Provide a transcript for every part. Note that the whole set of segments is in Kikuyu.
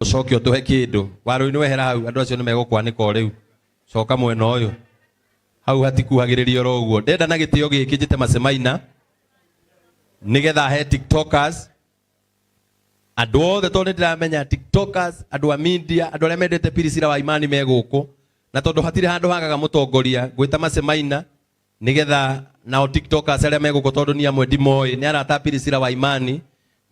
Ũcoke ũtũhe kĩndũ. Warũi nĩ wehera hau, andũ acio nĩ megũkwanĩka o rĩu. Coka mwena ũyũ. Hau hatikuhagĩrĩrio oro ũguo. Ndenda na gĩtĩo gĩkĩ njĩte Macemaina nĩgetha he tiktokers andũ othe tondũ nĩ ndĩramenya tiktokers, andũ a media, andũ arĩa mendete Priscilla wa Imani me gũkũ, na tondũ hatirĩ handũ hagaga mũtongoria, ngwĩta Macemaina nigetha nao tiktokers arĩa megũkũ tondũ niĩ amwe ndimoĩ nĩ arata a Priscilla wa Imani.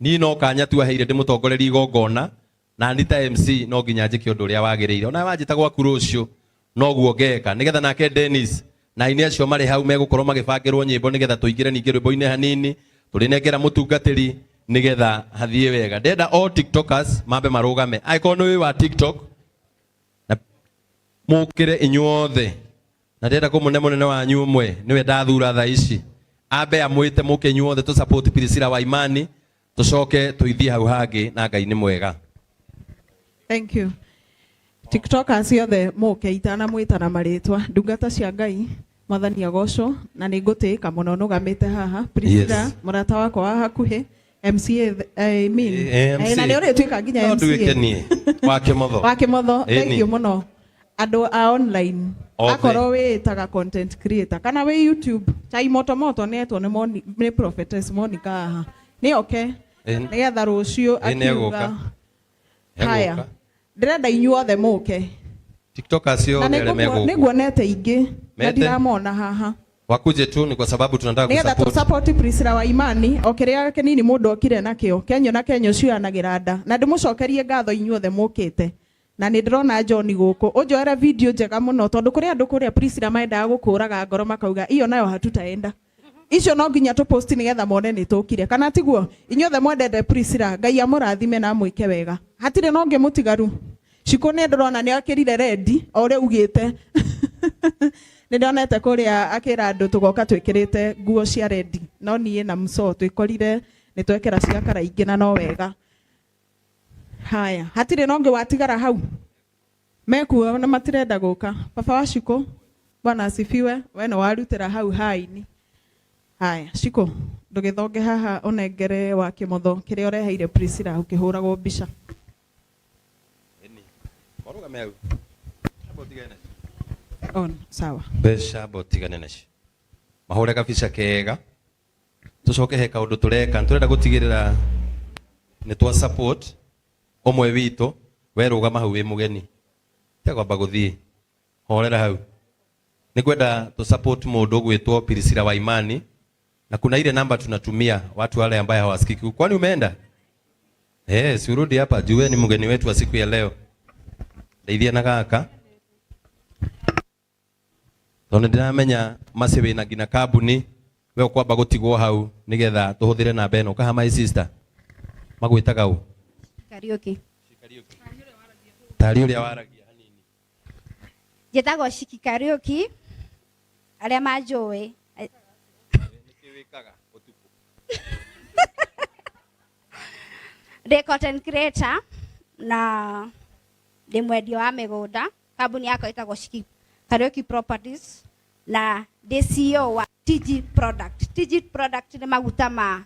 Niĩ no kanya tu aheire ndĩmũtongorerie igongona, na ni ta MC no nginya njĩke ũndũ ũrĩa wagĩrĩire. Ona wanjĩta gwaku rũciũ noguo ngeka, nigetha nake Dennis na aini acio marĩ hau megũkorwo magĩbangĩrwo nyĩmbo nigetha tũingĩre ningĩ rwĩmbo-inĩ hanini tũrĩnengera mũtungatĩri nigetha hathiĩ wega. Ndenda all tiktokers mambe marũgame, angĩkorwo nĩ wĩ wa TikTok na mũkĩre inyuothe, na ndĩrenda kũmũne mũnene wanyu ũmwe nĩwe ndathura thaa ici ambe amwĩte mũke inyuothe tũ support Priscilla wa Imani, tũcoke tũithiĩ hau hangĩ, na Ngai nĩ mwega. Thank you. TikTokers othe mũke itanamwĩta na marĩtwa. Ndungata cia Ngai, Mwathani agocwo, na nĩ ngũtĩĩka mũno nũgamĩte haha. Priscilla, mũrata wakwa wa hakuhĩ, MCA, I mean, MC. Na nĩ ũrĩtuĩka nginya No MCA. nduĩke niĩ wa Kĩmotho. Wa Kĩmotho, thank Ĩni. you mũno. Andũ a online, Othe. Akorwo wĩĩtaga content creator kana wĩ YouTube, chai moto moto nĩ etwo nĩ nĩ Prophetess Monica haha. Nĩ oke Ĩni. nĩgetha rũciũ Ĩni, egũka. akiuga haya. Egũka. Ndĩrenda inyuothe mũke. TikTokers Na othe arĩa megũkũ. nĩnguonete ingĩ na Mete. ndiramona haha. Wakuje tu ni kwa sababu tunataka Nĩgetha kusupport. Tũ Priscilla wa Imani o kĩrĩa kĩnini mũndũ okire nakĩo kenyo na kenyo cioyanagĩra nda, na ndĩmũcokerie ngatho inyuothe mũkĩte, na nĩ ndĩrona John gũkũ ũnjoere video njega mũno, tondũ kũrĩ andũ kũrĩa Priscilla mendaga gũkũraga ngoro makauga iyo nayo hatutaenda icio, no nginya tũ post nĩgetha mone nĩ tũkire, kana tiguo? Inyuothe mwendete Priscilla, Ngai amũrathime na amwĩke wega. Hatirĩ na ũngĩ mũtigaru. Shiko nĩ ndĩrona nĩ akĩrire rendi o ũrĩa ugĩte, nĩ ndonete kũrĩa akĩra andũ tũgoka twĩkĩrĩte nguo cia rendi, no niĩ na mũco twĩkorire nĩ twekĩra cia kara ingĩ, na no wega. Haya, hatirĩ na ũngĩ watigara hau mekuo na matirenda gũka. Baba wa Shiko, Bwana asifiwe, we nĩ warutĩra hau haini. Haya, Shiko, ndũgĩthonge haha ũnengere wa Kĩmotho kĩrĩa ũreheire Priscilla ũkĩhũragwo mbica. Ĩni. Marũgame hau. Amba ũtigane nacio. On, sawa. Mbeca amba ũtigane nacio. Mahũre kabica kega. Tũcoke he kaũndũ tũreka. Tũrenda gũtigĩrĩra nĩ twa support ũmwe witũ. We rũgama hau wĩ mũgeni. Tiga kwamba gũthiĩ. Horera hau. Nĩ kwenda tũ support mũndũ ũgwĩtwo Priscilla wa Imani, na kuna ile namba tunatumia watu wale ambaye hawasikiki. Kwani umeenda? Eh, si urudi hapa juu wewe ni mgeni wetu wa siku ya leo. Ndeithia na gaka. Tondũ ndĩramenya Mercy wĩna nginya kambuni, we ũkwamba gũtigwo hau nĩgetha tũhũthĩre namba ĩno. Ũkaha my sister. Magwĩtaga ũ? Kariũki. Tarĩ ũrĩa waragia hanini. Njĩtagwo Shiki Kariũki, arĩa manjũĩ. Nĩkĩ wĩkaga ũtukũ? Ndĩ content creator na ndĩ mwendia wa mĩgũnda. Kambuni yakwa ĩtagwo Shiki Kariũki Properties, na ndĩ CEO wa TG Product. TG Product nĩ maguta ma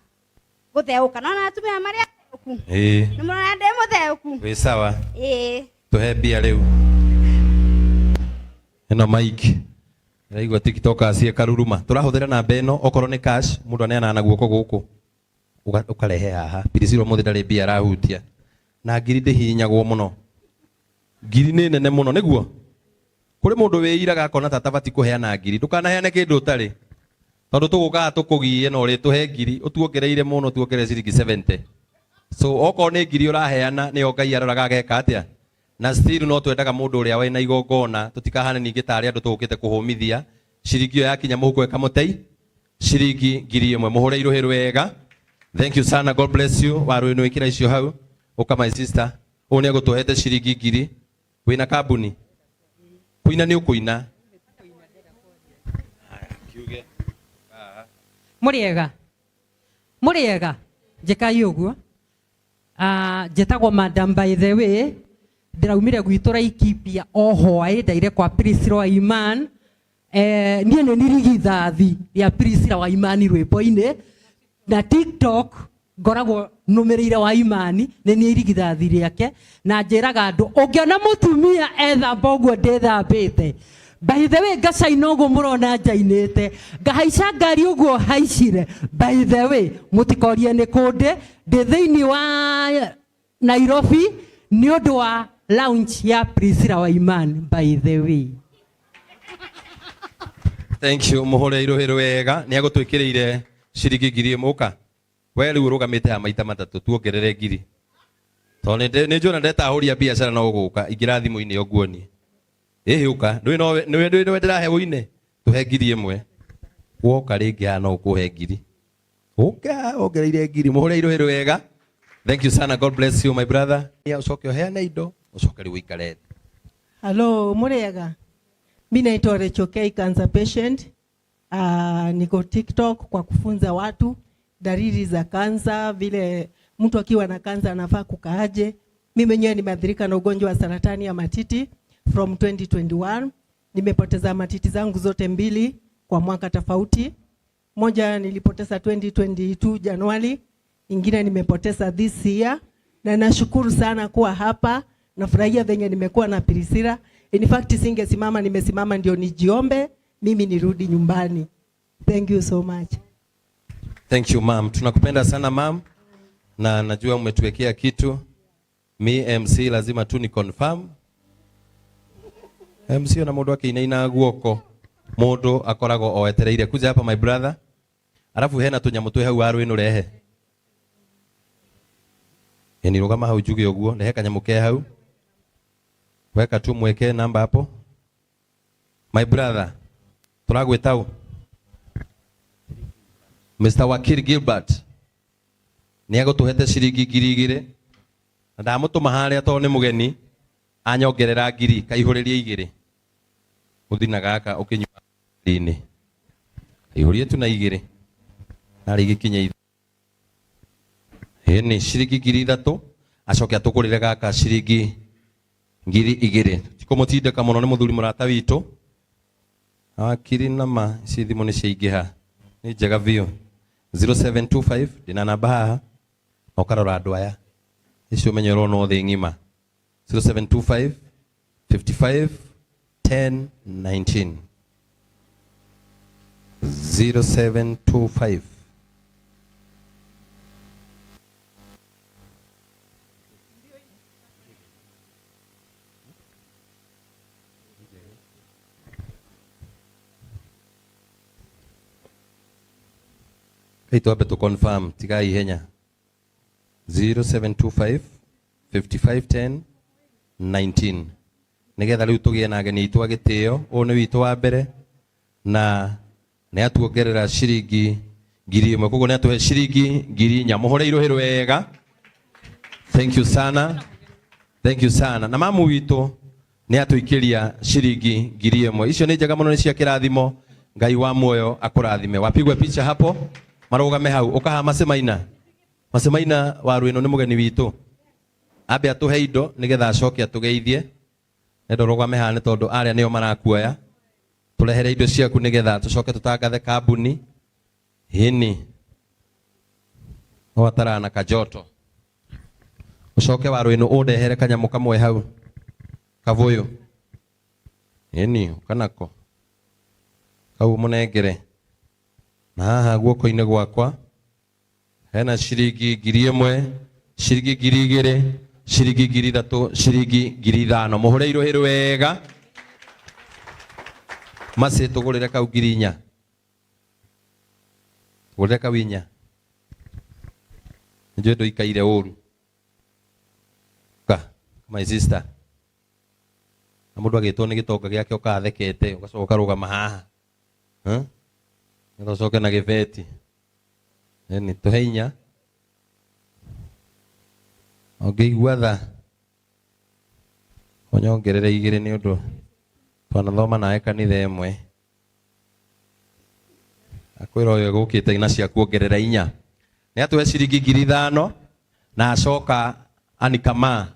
gũtheũka. No na atumia marĩa atheũku. Ĩĩ. Nĩ mũrona ndĩ mũtheũku? Wĩ sawa. Ĩĩ. Tũhe mbia rĩu. Ĩno mic. Ndĩraigua TikTokers ĩkaruruma. Tũrahũthĩra namba ĩno, okorwo nĩ cash mũndũ aneanaga na guoko gũkũ. Ũkarehe haha. Priscilla ũmũthĩ ndarĩ mbia arahutia. Na ngiri ndĩhihinyagwo mũno. Ngiri nĩ nene mũno nĩguo. Kũrĩ mũndũ wĩiraga akona ta atabatiĩ kũheana ngiri. Ndũkanaheane kĩndũ ũtarĩ. Tondũ tũgũkaga tũkũgie na ũrĩtũhe ngiri, ũtuongereire mũno, tuongerere ciringi 70. So okorwo nĩ ngiri ũraheana nĩyo Ngai aroraga ageka atĩa? Na still no twendaga mũndũ ũrĩa wĩna igongona tũtikahane ningĩ tarĩ andũ tũgũkĩte kũhũmithia. Ciringi ĩyo yakinya mũhuko ĩkamũtei ciringi 1000. Mũhũre irũhĩ rwega. Thank you sana, God bless you. Warũĩ nĩ wĩkĩra icio hau. Ũka my sister. Ũyũ nĩ egũtũhete ciringi ngiri. Wĩna kambuni? Kũina nĩ ũkũina. Haya, kiuge. Haha. Mũrĩega, mũrĩega, njĩkai ũguo. Ah, njĩtagwo madam, by the way ndĩraumire gwitũ Laikipia o hwaĩ, ndaire kwa Priscilla wa Iman. Eh, niĩ nĩ nirigithathi rĩa Priscilla wa Imani rwĩmbo-inĩ na TikTok. Ngoragwo nũmĩrĩire wa imani nĩ niĩ irigithathi rĩake, na njĩraga andũ ũngĩona mũtumia ethamba ũguo ndĩthambĩte, by the way, ngacaina ũguo mũrona njainĩte, ngahaica ngari ũguo haicire, by the way, mũtikorie nĩ kũndĩ ndĩ thĩinĩ wa Nairobi nĩ ũndũ wa launch ya Priscilla Waimani, by the way. Thank you, muhure iruhi wega. Ni agutwikiriire ciringi 1000. Uka we riu urugamite ha maita matatu, tuongerere ngiri tondu ni njona ndetahuria biacara no guka ingira thimu-ini yo nguonie. Ĩhĩ, ũka, ndũĩ no nĩwe ndũĩ ndĩrahe ũine tũhe 1000. Woka rĩngĩ haha no ũkũhe ngiri, ũka wongereire ngiri. Mũhũre iruhi wega. Thank you sana, God bless you, my brother. Ya ucoke ũheane indo, ucoke rĩu ũikare thĩ. Hello, Muriega. Mi naitwa Rachel K, cancer patient. Niko TikTok kwa kufunza watu dalili za kansa, vile mtu akiwa na kansa anafaa kukaaje. Mimi mwenyewe nimeathirika na ugonjwa wa saratani ya matiti from 2021. Nimepoteza matiti zangu zote mbili kwa mwaka tofauti. Moja nilipoteza 2022 Januari, ingine nimepoteza this year, na nashukuru sana kuwa hapa. Nafurahia venye nimekuwa na Priscilla. In fact, singesimama, nimesimama ndio nijiombe mimi nirudi nyumbani. Thank you so much. Thank you, ma'am. Tunakupenda sana, ma'am, na najua umetuwekea kitu. Mi MC lazima tu ni confirm. MC ona mundu akiinaina guoko, mundu akoragwo oetereire. Kuja hapa, my brother. Alafu hena tunyamu twi hau waru ino rehe. Eni rugama hau njuge uguo, rehe kanyamu ke hau. Weka tu mweke namba hapo. My brother, turagwita u? Mr. Wakili Gilbert nĩ egũtũhete ciringi 2000 na ndamũtũma harĩa tondũ nĩ mũgeni anyongerera ngiri kaihũrĩrie igĩrĩ ũthi na gaka ũkĩnyua inĩ kaihũrie tu na igĩrĩ narĩ igĩkinya ĩni ciringi 3000, acoke atũgũrĩre gaka ciringi 2000. Tikũmũtindĩka mũno, nĩ mũthuri mũrata witũ. Wakiri, nama ici thimũ nĩ ciaingĩha, nĩ njega biũ. 0725 ndĩna namba haha na ũkarora andũ aya icio ũmenye ũrona thĩ ng'ima. 0725 55 10 19, 0725. Kai twambe tu confirm, tigai ihenya. 0725 55 10 19, nigetha riu tugie na ageni aitũ a gĩtĩo. Ũyũ nĩ witũ wa mbere na nĩ atuongerera ciringi 1000, koguo nĩ atũhe ciringi 4000. Mũhũre irũhĩ wega. Thank you sana, thank you sana. Na mamu witũ nĩ atũikĩria ciringi 1000. Icio nĩ njega mũno, nĩ cia kĩrathimo. Ngai wa muoyo akũrathime. Wapigwe picha hapo, marũgame hau. Ũkaha Macemaina, Macemaina wa rwĩno nĩ mũgeni witũ, ambe atũhe indo nĩgetha acoke atũgeithie. Endo rũgame haha nĩ tondũ arĩa nĩo marakuoya. Tũrehere indo ciaku nĩgetha tũcoke tũtangathe kambuni hini no atarana kajoto. Ũcoke wa rwĩno ũndehere kanyamũ kamwe hau kabũyũ hini ũkanako kau mũnengere. Na haha guoko-inĩ gwakwa hena ciringi 1000, ciringi 2000, ciringi 3000, ciringi 5000. Mũhũre irũhĩ wega. Macĩ tũgũrĩre kau 4000, tũgũrĩre kau inya. Nĩnjũĩ ndũikaire ũru. Ka my sister, na mũndũ agĩtwo nĩ gĩtonga gĩake ũkathekete, ũgacoka ũkarũgama haha. Huh? Nĩgetha ũcoke na gĩbeti. Ĩni tũhe inya. Ũngĩigua tha ũnyongerere igĩrĩ nĩ ũndũ twanathoma nawe kanitha ĩmwe. Akwĩra ũyũ egũkĩte na cia kuongerera inya. Nĩ atũhe ciringi 5000 na acoka anikama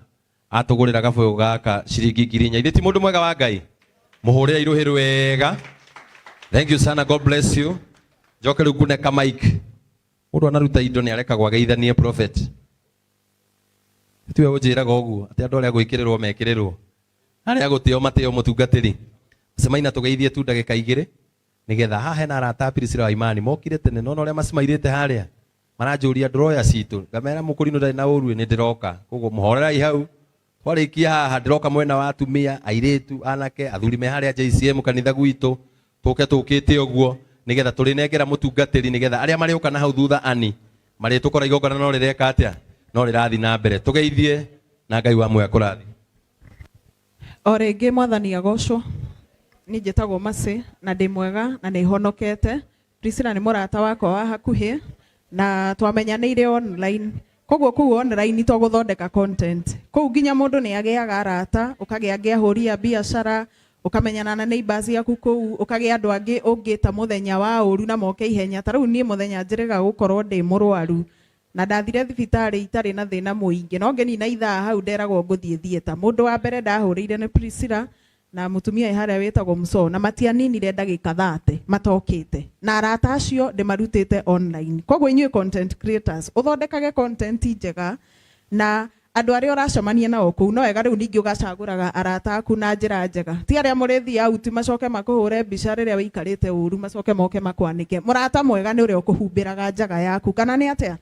atũgũrĩra gabũyũ gaka ciringi 4000. Ithe ti mũndũ mwega wa Ngai? Mũhũrĩre irũhĩ wega. Thank you sana, God bless you. Njoke rĩu ngune ka mic. Mundu anaruta indo ni arekagwo ageithanie prophet. Tiwe unjiraga uguo ati andu aria gwikirirwo mekirirwo aria gutio matio mutungatiri. Macemaina tugeithie tu ndagika igiri nigetha haha hena arata a Priscilla wa Imani mokire tene nona uria macimairite haria maranjuria ndroya citu ngamera mukurino ndari na uru ni ndiroka koguo muhorerai hau twarikia haha ndiroka mwena wa atumia airitu anake athuri me haria JCM kanitha gwitu tuke tukite uguo nigetha turinengera mutungatiri nigetha aria mariuka na hau thutha ani maritukora igongona no rireka atia no rirathi na mbere tugeithie na Ngai wa muoyo kurathi. O rĩngĩ mwathani agocwo. Niĩ njĩtagwo Mercy na ndĩ mwega na nĩ honokete. Priscilla nĩ mũrata wakwa wa hakuhĩ na twamenyanĩire online. Koguo kũu online to gũthondeka content. Kũu nginya mũndũ nĩ agĩaga arata, ũkagĩa angĩ ahũri a biacara, ũkamenyana na neighbors yaku kũu, ũkagĩa andũ angĩ ũngĩta mũthenya wa ũru na moke ihenya. Ta rĩu niĩ mũthenya njĩrĩga gũkorwo ndĩ mũrwaru na ndathire thibitarĩ itarĩ na thĩna mũingĩ no ngĩnina ithaa hau nderagwo ngũthiĩ theatre. Mũndũ wa mbere ndahũrĩire nĩ Priscilla na mũtumia wĩ harĩa wĩtagwo Muso na matianinire ndagĩka 30 matokĩte na arata acio ndĩmarutĩte online. Koguo inyuĩ content creators ũthondekage content njega na andũ arĩa ũracemania nao kũu no wega rĩu ningĩ ũgacagũraga arata aku na njĩra njega, ti arĩa mũrĩthiĩ out macoke makũhũre mbica rĩrĩa wĩikarĩte ũru macoke moke makwanĩke. Mũrata mwega nĩ ũrĩa ũkũhumbĩraga njaga yaku kana nĩ atĩa?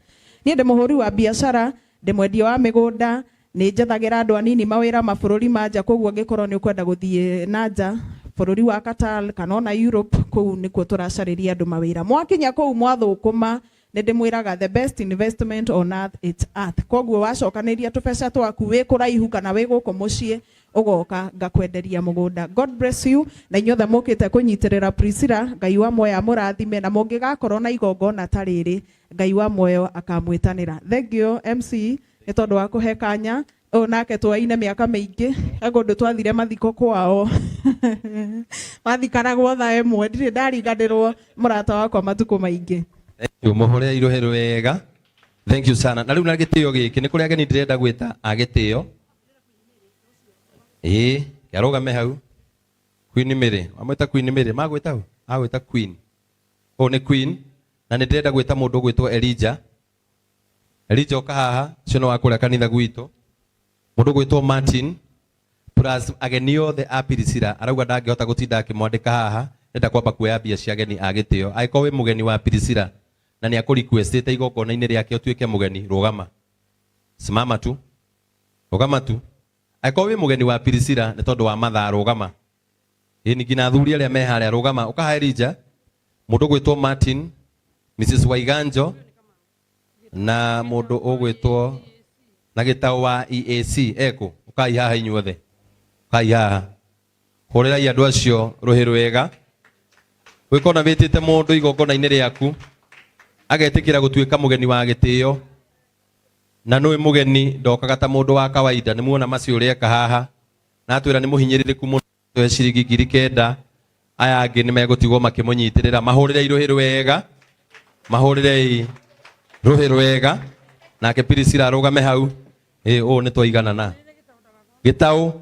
Niĩ ndĩ mũhũri wa biacara, ndĩ mwendia wa mĩgũnda, nĩ njethagĩra andũ anini mawĩra mabũrũri ma nja, koguo angĩkorwo nĩ ũkwenda gũthiĩ na nja bũrũri wa Qatar kana ona Europe, kũu nĩkuo tũracarĩria andũ mawĩra. Mwakinya kũu mwathũkũma nĩ ndĩmwĩraga the best investment on earth it's earth. Koguo wacokanĩria tũbeca twaku wĩ kũraihu kana wĩ gũkũ mũciĩ ũgoka ngakwenderia mũgũnda. God bless you na inyuothe mũkĩte kũnyitĩrĩra Priscilla, Ngai wa muoyo amũrathime na mũngĩgakorwo na igongona ta rĩrĩ Ngai wa muoyo akamwĩtanĩra. Thank you MC nĩ tondũ wa kũhe kanya ũyũ nake twaine mĩaka mĩingĩ he kũndũ twathire mathiko kwao mathikanagwo thaa ĩmwe ndirĩ ndariganĩrwo mũrata wakwa matukũ maingĩ. Thank you muhure iruhe rwega. Thank you sana. Na riu na gitio giki ni kuri ageni ndirenda gwita a gitio. Ĩĩ, kĩarũgame hau. Queen Mary, wamwĩta Queen Mary, magwĩta hau? Agwĩta Queen. Ũyũ nĩ Queen na nĩ ndĩrenda gwĩta mũndũ ũgwĩtwo Elijah. Elijah ũka haha, ũcio nĩ wa kũrĩa kanitha gwitũ. Mũndũ ũgwĩtwo Martin plus ageni othe a Priscilla arauga ndangĩhota gũtinda akĩmwandĩka haha, ndenda kwamba kuoya mbia cia ageni a gĩtĩo. Angĩkorwo wĩ mũgeni wa Priscilla na nĩ akũ-requestĩte igongona-inĩ rĩake ũtuĩke mũgeni, rũgama. Simama tu. Rũgama tu. Angĩkorwo wĩ mũgeni wa Priscilla nĩ tondũ wa mathaa, rũgama. Ĩĩ nginya athuri arĩa me harĩa rũgama. Ũkaha Elijah, mũndũ ũgwĩtwo Martin, Mrs Waiganjo na mũndũ ũgwĩtwo na gĩtaũ wa EAC ekũ. Ũkai haha inyuothe. Ũkai haha. Hũrĩrai andũ acio rũhĩ rwega. Gwĩkona wĩtĩte mũndũ igongona-inĩ rĩaku agetĩkĩra gũtuĩka mũgeni wa gĩtĩo na nũĩ mũgeni ndokaga ta mũndũ wa kawaida. Nĩ muona macio ũrĩa eka haha na atwĩra nĩ mũhinyĩrĩrĩku mũno tũhe ciringi 9,000 aya angĩ nĩ megũtigwo makĩmũnyitĩrĩra. Mahũrĩre rũhĩ rwega, mahũrĩre rũhĩ rwega. Nake Priscilla arũgame hau. Ĩ ũũ nĩ twaiganana. Gĩtaũ,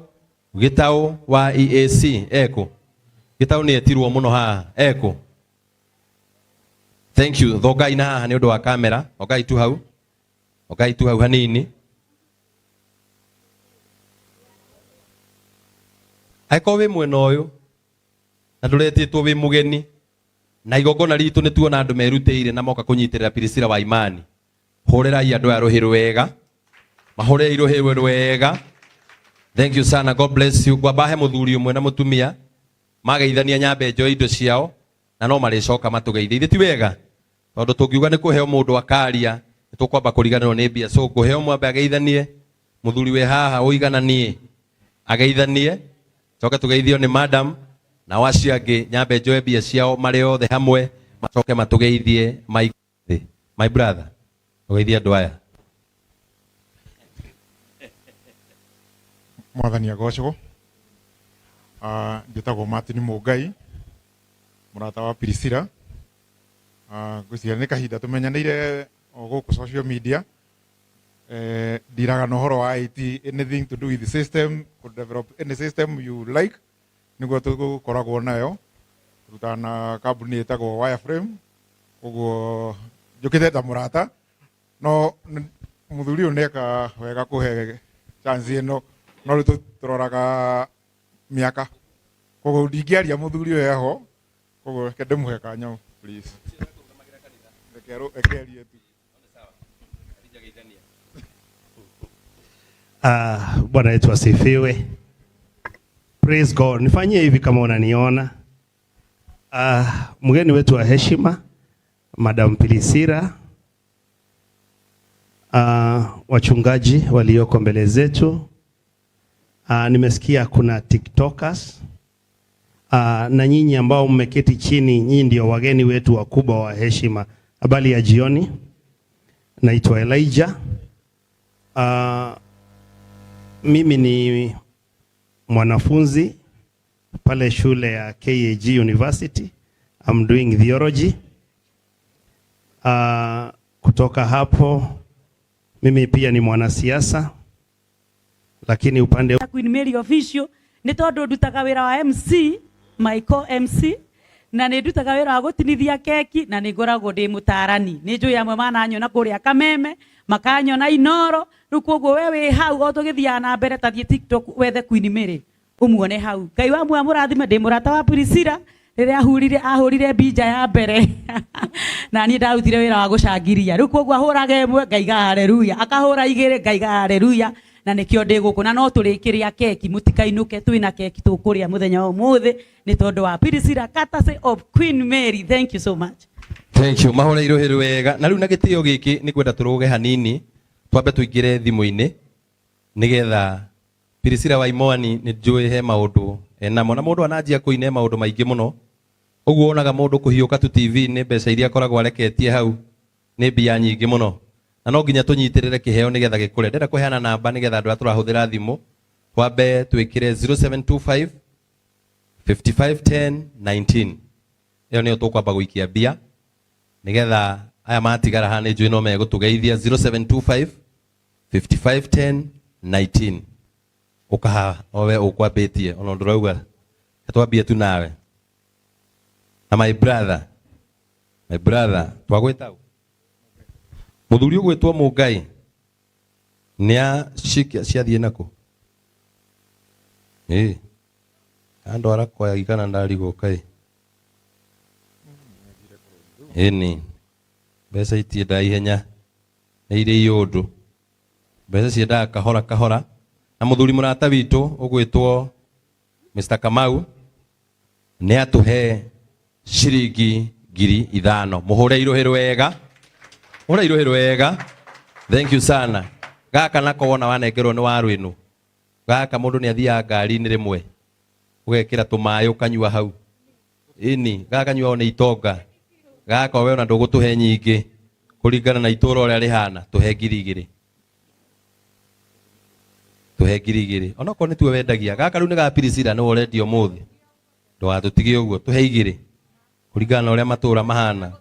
gĩtaũ wa EAC ekũ. Gĩtaũ nĩ etirwo mũno haha ekũ. Thank you. Thongai na haha nĩ ũndũ wa kamera. Thongai tu hau. Thongai tu hau hanini. Angĩkorwo wĩ mwena ũyũ na ndũretĩtwo wĩ mũgeni na igongona ritũ nĩ tuona andũ merutĩire na moka kũnyitĩrĩra Priscilla wa Imani, hũrĩrai andũ aya rũhĩ rwega, mahũrĩrai rũhĩ rwega. Thank you sana. God bless you. Ngwamba he mũthuri ũmwe na mũtumia mageithania nyambe njoe indo ciao na no marĩcoka matũgeithie. Ithe ti wega tondũ tũngiuga nĩ kũheo mũndũ akaria nĩ tũkwamba kũriganĩrwo nĩ mbia. So ngũheo mwambe ageithanie mũthuri wĩ haha ũigananie ageithanie, coke tũgeithio nĩ madam nao acio angĩ nyambe njoe mbia ciao marĩ othe hamwe macoke matũgeithie. My brother, ũgeithie andũ aya. Mwathani agocwo. Njĩtagwo Martin Mũngai, mũrata wa Priscilla. Ngwĩciria nĩ kahinda tũmenyanĩire o gũkũ social media. Ndiraga na ũhoro wa IT, anything to do with the system, could develop any system you like, nĩguo tũkoragwo nayo. Tũrutaga na kambuni ĩtagwo Wireframe. Koguo Njũkĩte ta mũrata no mũthuri ũyũ nĩeka wega kũhe chance ĩno, no rĩu tũroraga mĩaka, koguo ndingĩaria mũthuri ũyũ eho, koguo reke ndĩmũhe kanya, please, reke arie tu. Ah, Bwana yetu asifiwe. Praise God. Nifanyie hivi kama unaniona. Ah, mgeni wetu wa heshima Madam Pilisira, wachungaji walioko mbele zetu. Nimesikia kuna TikTokers. Na nyinyi ambao mmeketi chini, nyinyi ndio wageni wetu wakubwa wa heshima. Habari ya jioni. Naitwa Elijah. Mimi ni mwanafunzi pale shule ya KAG University. I'm doing theology. Kutoka hapo mimi pia ni mwanasiasa, lakini upande Queen Mary Official nĩ tondũ ndutaga wĩra wa MC Michael MC, na nĩ ndutaga wĩra wa gũtinithia keki, na nĩ ngoragwo ndĩ mũtarani. Nĩ njũĩ amwe mananyona kũrĩa Kameme, makanyona Inoro. Rĩu koguo we wĩ hau o tũgĩthiaga na mbere, tathiĩ TikTok wethe Queen Mary ũmuone hau. Ngai wa muoyo mũrathime. Ndĩ mũrata wa Priscilla rĩrĩa ahũrire mbinja ya mbere, na niĩ ndarutire wĩra wa gũcangiria. Rĩu koguo ahũraga ĩmwe ngaiga haleluya, akahũra igĩrĩ ngaiga haleluya, na nĩkĩo ndĩ gũkũ. Na no tũrĩkĩrĩa keki, mũtikainũke, twĩna keki tũkũrĩa mũthenya wa ũmũthĩ nĩ tondũ wa Priscilla, courtesy of Queen Mary. Thank you so much. Thank you. Mahũre iruhĩ wega. Na rĩu na gĩtĩo gĩkĩ nĩ kwenda tũrũge hanini, twambe tũingĩre thimũ-inĩ nĩgetha Priscilla wa Imwani, nĩ njũĩ he maũndũ enamo, na mũndũ ananjia kũina maũndũ maingĩ mũno. Ũguo wonaga mũndũ kũhiũka tu TV-inĩ, mbeca iria akoragwo areketie hau nĩ mbia nyingĩ mũno, na no nginya tũnyitĩrĩre kĩheo nĩgetha gĩkũre. Ndĩrenda kũheana namba nĩgetha andũ arĩa tũrahũthĩra thimũ twambe twĩkĩre 0725 55 10 19. Ĩyo nĩyo tũkwamba gũikia mbia nĩgetha aya matigara haha nĩ njũĩ no megũtũgeithia. 0725 55 10 19. Ũkaha owe ũkwambĩtie ona ndũrauga, twambie tu nawe na my brother, my brother twagwĩta ũ? Mũthuri ũgwĩtwo Mũngai nĩa cikia ciathiĩ nakũ ĩ andwara kwayagi kana ndarigwo kaĩ ĩni mbeca itiendaga ihenya, nĩ irĩ iũndũ, mbeca ciendaga kahora kahora. Na mũthuri mũrata witũ ũgwĩtwo Mr. Kamau nĩ atũhe ciringi 5,000. Mũhũre irũhĩ wega, mũhũre irũhĩ wega. Thank you sana. Gaka nako wona wanengerwo nĩ waru ĩno, gaka mũndũ nĩ athiaga ngari-inĩ rĩmwe ũgekĩra tũmaĩ ũkanyua hau. Ĩni gaka nyuao nĩ itonga. Gaka we ona ndũgũtũhe nyingĩ kũringana na itũra ũrĩa rĩhana, tũhe 2,000, tũhe 2,000 onokorwo nĩ tuwe wendagia. Gaka rĩu nĩ ga Priscilla, nĩwe ũrendia ũmũthĩ, ndũgatũtige ũguo, tũhe 2 kũringana na ũrĩa matũra mahana.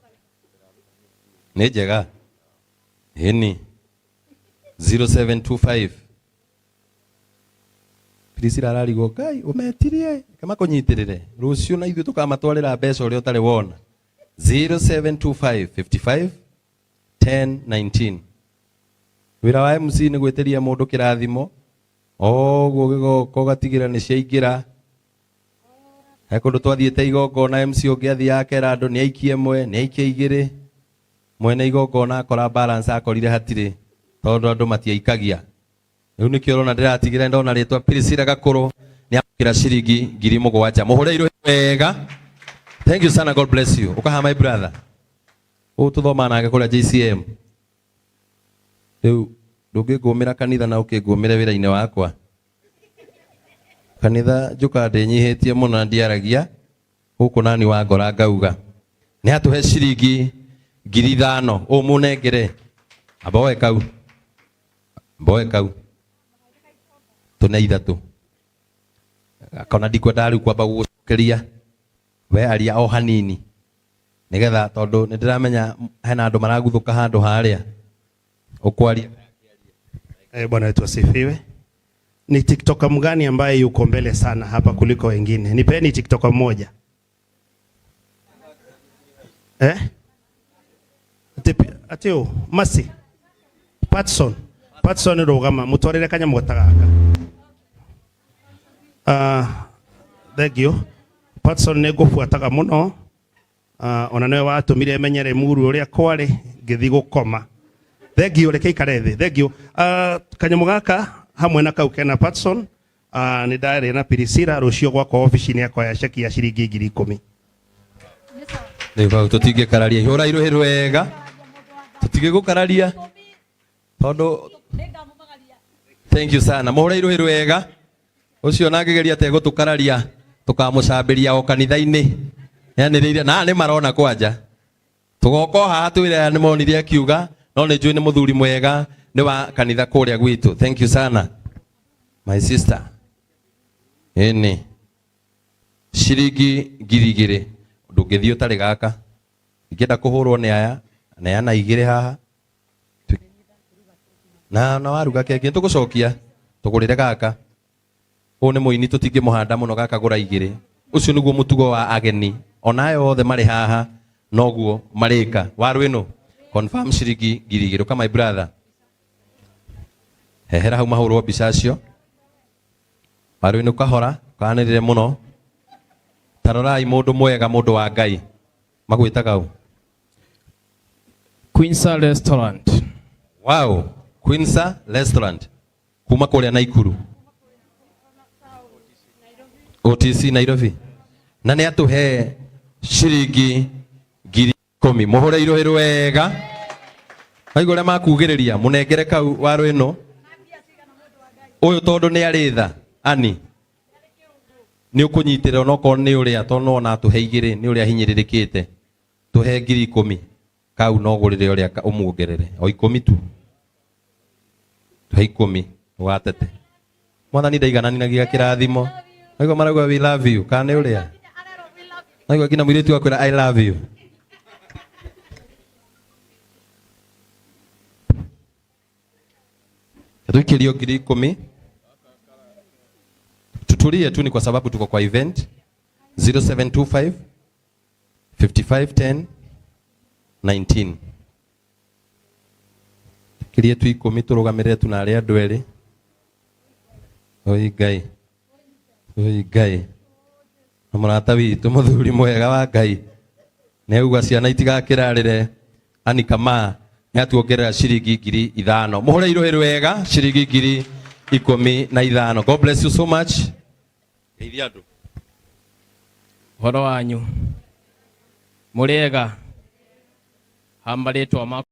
Nĩ njega ĩni. 0725 Priscilla ararigwo Ngai ũmetirie kama kũnyitĩrĩre rũciũ na ithuĩ tũkamatwarĩra mbeca ũrĩa ũtarĩ wona. 0725 55 10 19. Wĩra wa MC nĩ gwĩtĩria mũndũ kĩrathimo oguo gĩgoka ũgatigĩra nĩ ciaingĩra. He kũndũ twathiĩte igongona, MC ũngĩ athiaga akera andũ nĩ aikie ĩmwe, nĩ aikie igĩrĩ, mwene igongona akora balance akorire hatirĩ tondũ andũ matiaikagia. Rĩu nĩkĩo ũrona ndĩratigĩra ndona rĩtwa Priscilla Gakũrũ nĩ amũkĩra ciringi 7,000. Mũhũre irũhĩ wega. Thank you sana, God bless you. Ũkaha my brother ũũ tũthomaga nake kũrĩa JCM. Rĩu ndũngĩngũmĩra kanitha na ũkĩngũmĩre wĩra-inĩ wakwa. Kanitha njũkaga ndĩnyihĩtie mũno na ndiaragia gũkũ, nani wa ngora ngauga nĩ atũhe ciringi 5,000. Ũmũnengere amboe kau, mboe kau tũne ithatũ akona. Ndikwendaga rĩu kwamba gũgũcokeria we, aria o hanini nigetha tondũ nĩ ndĩramenya hena andũ maraguthũka handũ harĩa ũkwaria. Bwana wetu asifiwe. Ni TikToker mgani ambaye yuko mbele sana hapa kuliko wengine? Nipeni TikToker mmoja. Eh? Atĩ ũ Mercy Patson Patson rũgama mũtwarĩre kanyamũ ta gaka. Thank you Patson, nĩ ngũbuataga mũno. Ona nĩwe watũmire menyere muru ũrĩa kwarĩ ngĩthiĩ gũkoma. Thank you, reke ikare thĩ. Thank you. Kanyamũ gaka hamwe na kau kena Patson, nĩ ndarĩ na Priscilla rũciũ gwakwa obici-inĩ yakwa ya ceki ya ciringi 10,000. Rĩu hau tũtingĩkararia, ihũra irũhĩ rwega, tũtingĩgũkararia tondũ thank you sana. Mũhũre irũhĩ rwega ũcio na ngĩgeria tegũtũkararia tũkamũcambĩria o kanitha-inĩ yanĩrĩire na nĩ marona kwanja tũgoka o haha twĩre aya nĩ monire akiuga no nĩ njũĩ nĩ mũthuri mwega nĩ wa kanitha kũrĩa gwitũ. Thank you sana, my sister. Ĩni ciringi 2,000 ndũngĩthiĩ ũtarĩ gaka ingĩenda kũhũrwo nĩ aya neana 2 haha na waruga keki nĩtũgũcokia tũgũrĩre gaka. Ũyũ nĩ mũini tũtingĩmũhanda mũno gaka gũra 2. Ũcio nĩguo mũtugo wa ageni ona aya othe marĩ haha noguo marĩka. Waru ĩno confirm ciringi 2,000 ka my brother hehera hau mahũrwo mbica acio. Waru ĩno kahora kanĩrĩre mũno. Tarorai mũndũ mwega, mũndũ wa Ngai magwĩtaga ũ? Queensa Restaurant. Wow, Queensa Restaurant kuma kũrĩa Naikuru OTC Nairobi na nĩ atũhe ciringi 10,000. Mũhũre irũhĩ rwega waigua ũrĩa makugĩrĩria mũnengere kau waru ĩno ũyũ tondũ nĩ arĩ tha ani nĩ ũkũnyitĩrĩra onokorwo nĩ ũrĩa tondũ nĩwona atũhe 2 nĩ ũrĩa hinyĩrĩrĩkĩte tũhe 10,000 kau no gũrĩre ũrĩa ũmuongerere o 10 tu tũhe 10 ndũgatete mwathani ndaigananinagia kĩrathimo. Waigua marauga we love you kana nĩ ũrĩa waigua nginya mũirĩtu akwĩra I love you. Tuikĩrio 10,000 tutulie tu, ni kwa sababu tuko kwa event. 0725 55 10 19 kirie tu 10 tũrũgamĩrĩre tu na arĩa andũ erĩ. Oi Ngai, oi Ngai, na mũrata witũ mũthuri mwega wa Ngai nĩ auga ciana itigakĩrarĩre ani kama nĩ atuongerera ciringi 5,000. Mũhũre irũhĩ rwega ciringi 15,000. God bless you so much. Geithia andũ. Ũhoro wanyu mũrĩega ha marĩtwa makwa.